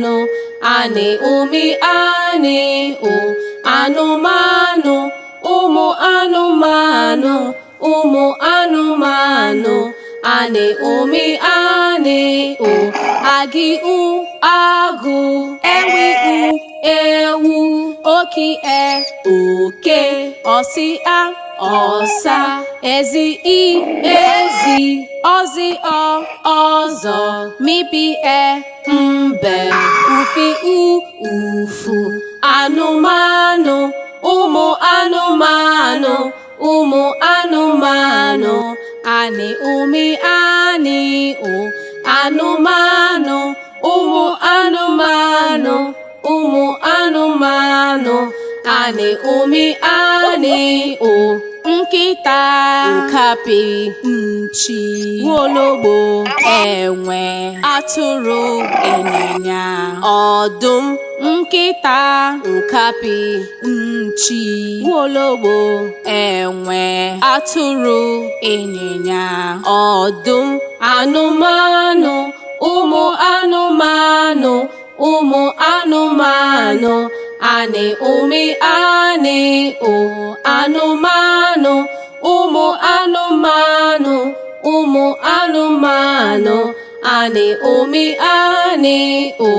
Anụmanụ, anị umi anị ụ, anụmanụ, ụmụ anụmanụ, ụmụ anụmanụ, anị umi anị ụ, agị u agụ, ewi u ewu, oki e oke, ọsị a ọsa, ezi i ezi, ọzị ọ ọzọ, mipi e mbe, ufi u ufu, anụmanụ, ụmụ anụmanụ, ụmụ anụmanụ, anị umi anị ụ, anụmanụ, ụmụ anụmanụ, ụmụ anụmanụ, anị umi anị ụ, nkịta, nkapị, nchi, nwologbo, enwe, atụrụ, ịnyịnya, ọdụm, nkịta, nkapị, nchi, nwologbo, enwe, atụrụ, ịnyịnya, ọdụm, anụmanụ, ụmụ anụmanụ, ụmụ anụmanụ, anị umi anị ụ, anụmanụ, ụmụ anụmanụ, ụmụ anụmanụ, anị umi anị ụ.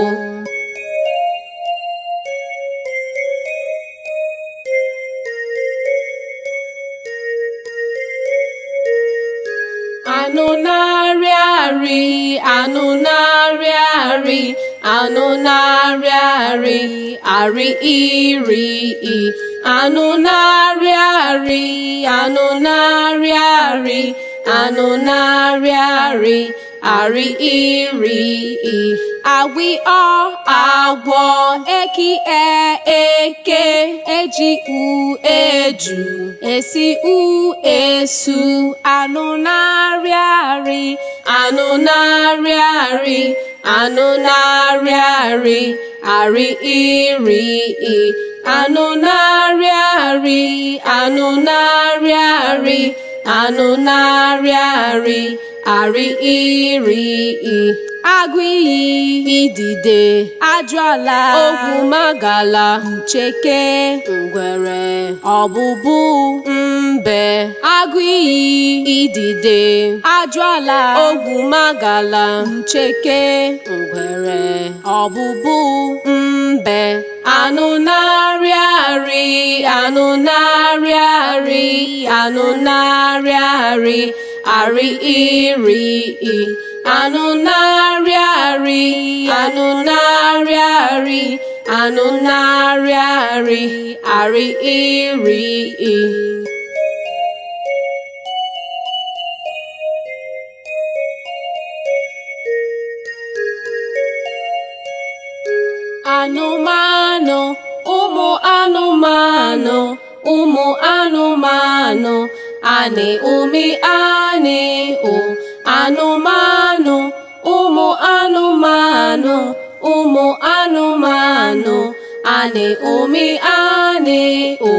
Anụ na-arị arị, anụ na-arị arị, anụ na-arị arị, arị iri i. Anụ na-arị arị, anụ na-arị arị, anụ na-arị arị, arị iri i. Agwị ọ agwọ, eki e eke, eji u eju, esi u esu, anụ na-arị arị, anụ na-arị arị, anụ na-arị arị, arị iri i, anụ na-arị arị, anụ na-arị arị, anụ na-arị arị, arị iri i. Agụ iyi, idide, ajụala, ogwumagala, ncheke, ngwere, ọbụbụ, mbe. Agụ iyi, idide, ajụala, ogwumagala, ncheke, ngwere, ọbụbụ, mbe. Anụ na-arị arị, anụ na-arị arị, anụ na-arị arị, arị iri i. Anụ na-arị arị, anụ na-arị arị, anụ na-arị arị, arị iri i. Anụmanụ, ụmụ anụmanụ, ụmụ anụmanụ, anị umi anị ụ, anụmanụ, ụmụ anụmanụ, ụmụ anụmanụ, anị umi anị ụ.